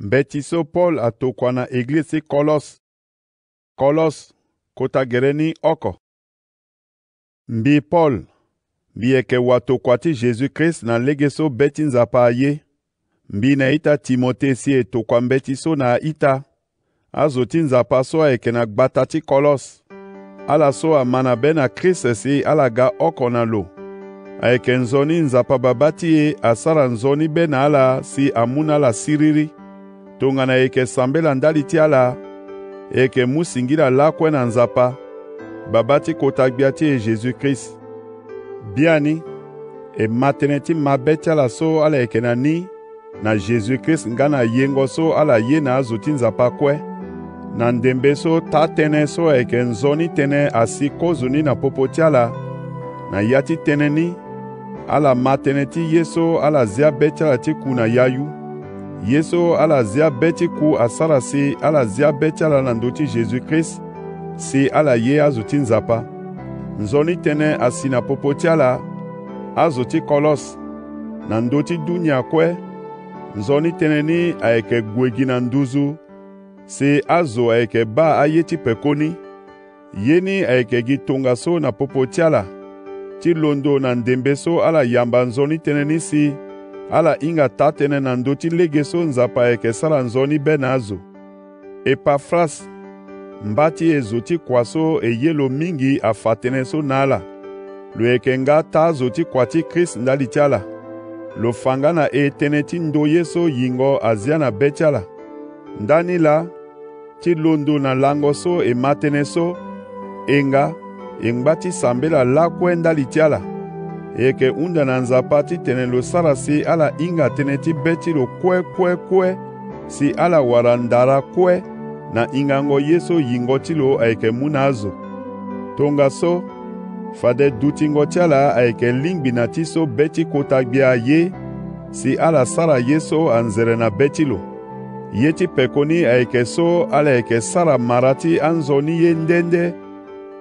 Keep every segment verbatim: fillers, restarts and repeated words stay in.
Mbeti so Paul atokua na eglize ti Kolos. Kolos, kota gere ni oko. Mbi Paul, mbi yeke watokua ti Jésus-Christ na lege so be ti Nzapa aye. Mbi na ita Timote si e tokua mbeti so na a-ita. Azo ti Nzapa so ayeke na gbata ti Kolos, ala so ama na be na Christ si ala ga oko na lo. Ayeke nzoni Nzapa Babâ ti e asara nzoni be na ala si amu na ala siriri. Tongana e yeke sambela ndali ti ala, e yeke mu singila lakue na Nzapa, Babâ ti kota Gbia ti e Jésus-Christ. Biani, e ma tënë ti mabe ti ala so ala yeke na ni na Jésus-Christ nga na yengo so ala ye na azo ti Nzapa kue. Na ndembe so taa-tënë so ayeke nzoni tënë asi kozoni na popo ti ala, na ya ti tënë ni, ala ma tënë ti ye so ala zia be ti ala ti ku na yayu. Ye so ala zia be ti ku asara si ala zia be ti ala na ndö ti Jésus-Christ, si ala ye azo ti Nzapa. Nzoni tënë asi na popo ti ala, azo ti Kolos, na ndö ti dunia kue. Nzoni tënë ni ayeke gue gi na nduzu, si azo ayeke baa aye ti pekoni. Ye ni ayeke gi tongaso na popo ti ala, ti londo na ndembe so ala yamba nzoni tënë ni si ala hinga taa-tënë na ndö ti lege so Nzapa ayeke sara nzoni be na azo. Epafras, mba ti e zo ti kua so e ye lo mingi afa tënë so na ala. Lo yeke nga taa zo ti kua ti Christ ndali ti ala. Lo fa nga na e tënë ti ndoye so yingo azia na be ti ala. Ndani laa, ti londo na lango so e ma tënë so, e nga, e ngba ti sambela lakue ndali ti ala. E yeke hunda na Nzapa titene lo sara si ala hinga tënë ti be ti lo kue kue kue, si ala wara ndara kue na hingango ye so yingo ti lo ayeke mu na azo. Tongaso, fade dutingo ti ala ayeke lingbi na ti so be ti kota gbia aye, si ala sara ye so anzere na be ti lo. Ye ti pekoni ayeke so ala yeke sara mara ti anzoni ye nde nde,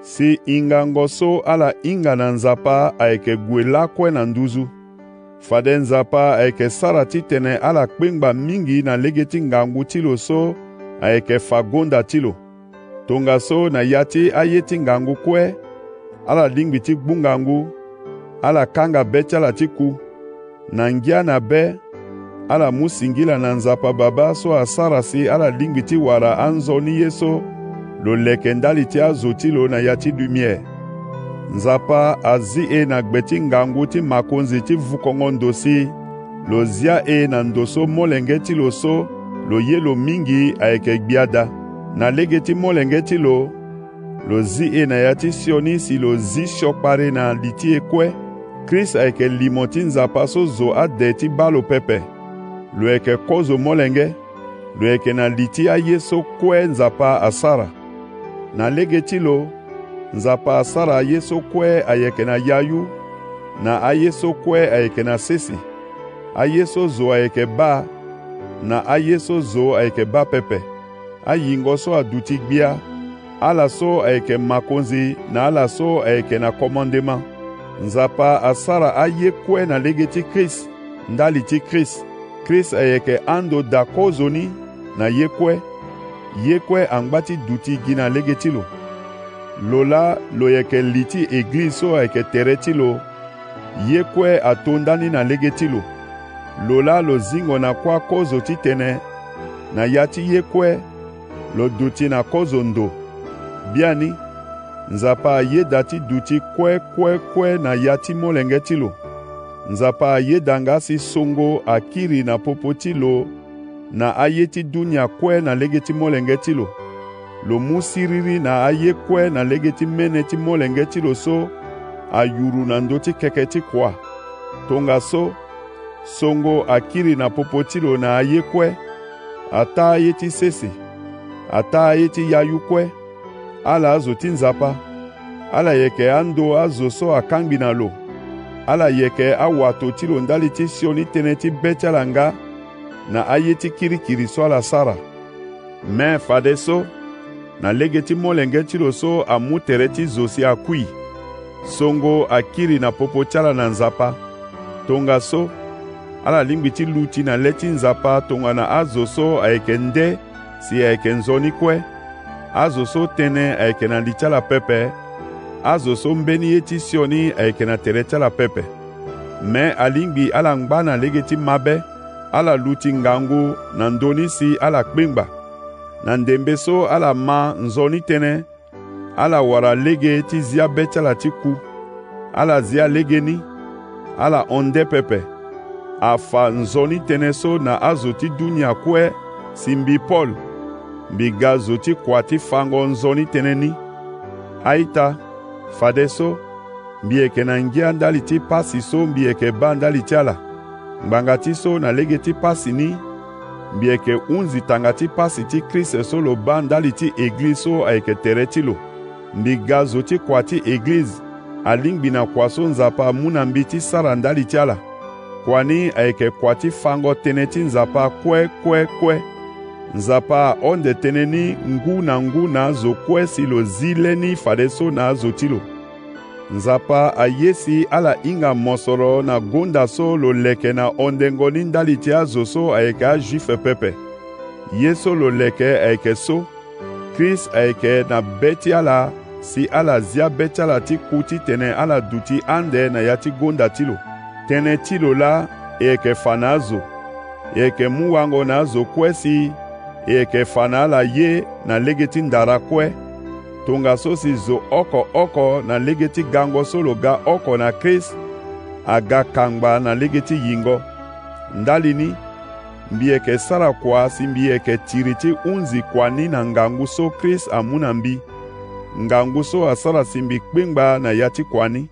si hingango so ala hinga na Nzapa ayeke gue lakue na nduzu. Fade Nzapa ayeke sara titene ala kpengba mingi na lege ti ngangu ti lo so ayeke fa gonda ti lo. Tongaso na ya ti aye ti ngangu kue, ala lingbi ti gbu ngangu, ala kanga be ti ala ti ku. Na ngia na be, ala mu singila na Nzapa Babâ so asara si ala lingbi ti wara anzoni ye so lo leke ndali ti azo ti lo na ya ti lumière. Nzapa azi e na gbe ti ngangu ti makonzi ti vukongo ndo si lo zia e na ndo so molenge ti lo so lo ye lo mingi ayeke gbia daa. Na lege ti molenge ti lo, lo zi e na ya ti sioni si lo zi siokpari na li ti e kue. Christ ayeke limo ti Nzapa so zo ade ti baa lo pepe. Lo yeke kozo molenge. Lo yeke na li ti aye so kue Nzapa asara. Na lege ti lo, Nzapa asara aye so kue ayeke na yayu, na aye so kue ayeke na sese, aye so zo ayeke baa, na aye so zo ayeke baa pepe, ayingo so aduti gbia, ala so ayeke makonzi na ala so ayeke na komandema. Nzapa asara aye kue na lege ti Christ, ndali ti Christ. Christ ayeke ando daa kozoni na ye kue. Ye kue angba ti duti gi na lege ti lo. Lo laa lo yeke li ti eglize so ayeke tere ti lo. Ye kue ato ndani na lege ti lo. Lo laa lo zingo na kuâ kozo titene na ya ti ye kue lo duti na kozo ndo. Biani, Nzapa ayeda ti duti kue kue kue na ya ti molenge ti lo. Nzapa ayeda nga si songo akiri na popo ti lo na aye ti dunia kue na lege ti molenge ti lo. Lo mu siriri na aye kue na lege ti mene ti molenge ti lo so ayuru na ndö ti keke ti kua. Tongaso, songo akiri na popo ti lo na aye kue, ataa aye ti sese, ataa aye ti yayu kue, ala azo ti Nzapa. Ala yeke ando azo so akangbi na lo. Ala yeke awato ti lo ndali ti sioni tënë ti be ti ala nga na aye ti kirikiri so ala sara. Me fadeso, na lege ti molenge ti lo so amu tere ti zo si akui, songo akiri na popo ti ala na Nzapa. Tongaso, Ala lingbi ti luti na le ti Nzapa tongana azo so ayeke nde si ayeke nzoni kue, azo so tënë ayeke na li ti ala pepe, azo so mbeni ye ti sioni ayeke na tere ti ala pepe. Me alingbi ala ngba na lege ti mabe, ala luti ngangu na ndö ni si ala kpengba. Na ndembe so ala ma nzoni tënë, ala wara lege ti zia be ti ala ti ku. Ala zia legeni, ala hon nde pepe. Afa nzoni tënë so na azo ti dunia kue si mbi Paul, mbi ga zo ti kua ti fango nzoni tënë ni. A-ita, fadeso, mbi yeke na ngia ndali ti pasi so mbi yeke baa ndali ti ala. Ngbanga ti so na lege ti pasi ni, mbi yeke hunzi tanga ti pasi ti Krist so lo baa ndali ti eglize so ayeke tere ti lo. Mbi ga zo ti kua ti eglize alingbi na kua so Nzapa amu na mbi ti sara ndali ti ala. Kua ni ayeke kua ti fango tënë ti Nzapa kue kue kue. Nzapa ahonde tënë ni ngu na ngu na azo kue si lo zi le ni fadeso na azo ti lo. Nzapa aye si ala hinga mosoro na gonda so lo leke na hondengo ni ndali ti azo so ayeke aJuife pepe. Ye so lo leke ayeke so: Krist ayeke na be ti ala si ala zia be ti ala ti ku titene ala duti ande na ya ti gonda ti lo. Tënë ti lo laa e yeke fa na azo. E yeke mu wango na azo kue si e yeke fa na ala ye na lege ti ndara kue. Tongaso si zo oko oko na lege ti gango so lo ga oko na Krist aga kangba na lege ti yingo. Ndali ni, mbi yeke sara kua si mbi yeke tiri ti hunzi kua ni na ngangu so Krist amu na mbi. Ngangu so asara si mbi kpengba na ya ti kua ni.